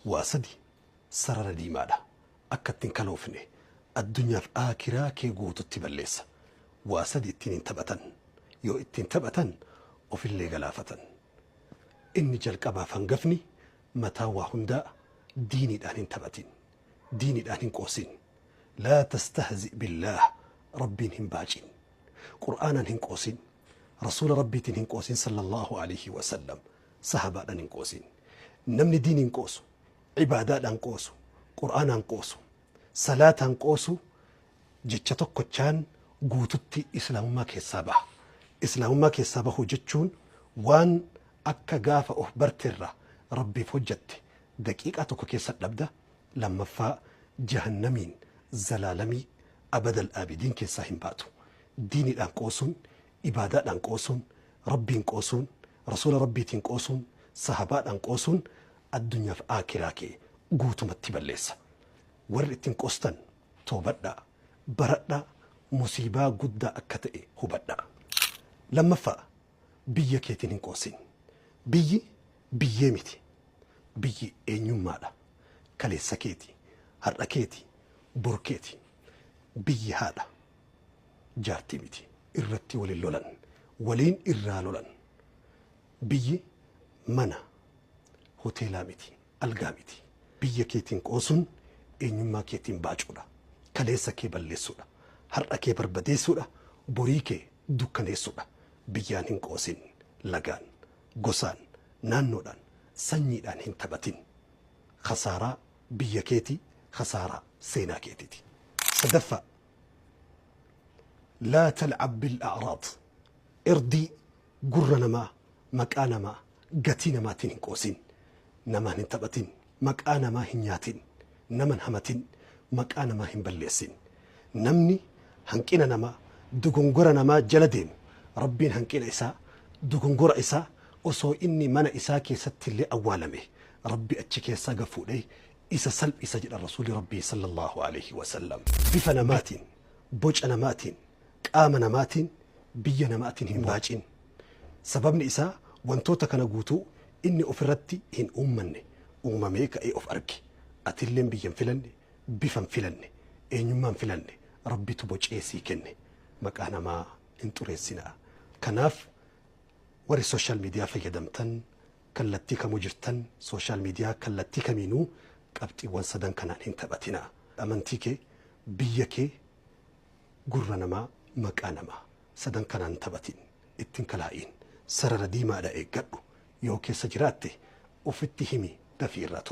Waa sadi sarara diimaadha. Akka ittiin kaloofne addunyaaf aakiraa kee guututti balleessa. Waa sadi ittiin hin taphatan. Yoo ittiin taphatan ofillee galaafatan. Inni jalqabaaf hangafni mataa waa hundaa diiniidhaan hin taphatin. Diiniidhaan hin qoosin. Laa tastahzi billaah, rabbiin hin baacin. Qur'aanaan hin qoosin. Rasuula rabbiitiin hin qoosin sallallahu alaihi wasallam. Sahabaadhaan hin qoosin. Namni diiniin qoosu, ibaadaadhaan qoosu, qur'aanaan qoosu, salaataan qoosu jecha tokkochaan guututti islaamummaa keessaa baha. Islaamummaa keessaa bahuu jechuun waan akka gaafa of barteerra rabbiif hojjatte daqiiqaa tokko keessa dhabda. Lammaffaa jahannamiin zalaalamii abadal aabidiin keessaa hin baatu. Diiniidhaan qoosuun, ibaadaadhaan qoosuun, rabbiin qoosuun, rasuula rabbiitiin qoosuun, sahabaadhaan qoosuun addunyaaf aakiraa kee guutumatti balleessa. Warri ittiin qoostan toobadhaa, baradhaa, musiibaa guddaa akka ta'e hubadhaa. Lammaffaa biyya keetiin hin qoosin. Biyyi biyyee miti. Biyyi eenyummaadha. Kaleessa keeti, har'a keeti, bor keeti. Biyyi haadha. Jaartii miti. Irratti waliin lolan. Waliin irraa lolan. Biyyi mana, hoteelaa miti, algaa miti. Biyya keetiin qoosuun eenyummaa keetiin baacuudha. Kaleessa kee balleessuudha. Har'a kee barbadeessuudha. Borii kee dukkaneessuudha. Biyyaan hin qoosin. Lagaan, gosaan, naannoodhaan, sanyiidhaan hin taphatin. Khasaaraa biyya keetii, khasaaraa seenaa keetiiti. Sadaffaa, laa talcab bil a'raad. Irdii gurra namaa, maqaa namaa, gatii namaatiin hin qoosin. Namaan hin taphatin. Maqaa namaa hin nyaatin. Naman hamatin. Maqaa namaa hin balleessin. Namni hanqina namaa, dogongora namaa jala deemu, rabbiin hanqina isaa, dogongora isaa osoo inni mana isaa keessatti illee awwaalame rabbi achi keessaa gafuudhee isa salphisa jedha rasuuli rabbii sallallahu alaihi wasallam. Bifa namaatiin, boca namaatiin, qaama namaatiin, biyya namaatiin hin baacin. Sababni isaa wantoota kana guutuu inni ofirratti hin uummanne, uumamee ka'ee of arge. Atilleen biyya hin filanne, bifa hin filanne, eenyummaa hin filanne, rabbitu bocee sii kenne. Maqaa namaa hin xureessinaa. Kanaaf warri social media fayyadamtan kallattii kamuu jirtan social media kallattii kamiinuu qabxiiwwan sadan kanaan hin taphatinaa. Amantii kee, biyya kee, gurra namaa, maqaa namaa sadan kanaan hin taphatin. Ittiin kalaa'iin. Sarara diimaadha eeggadhu. Yoo keessa jiraatte ofitti himi dafii irraa.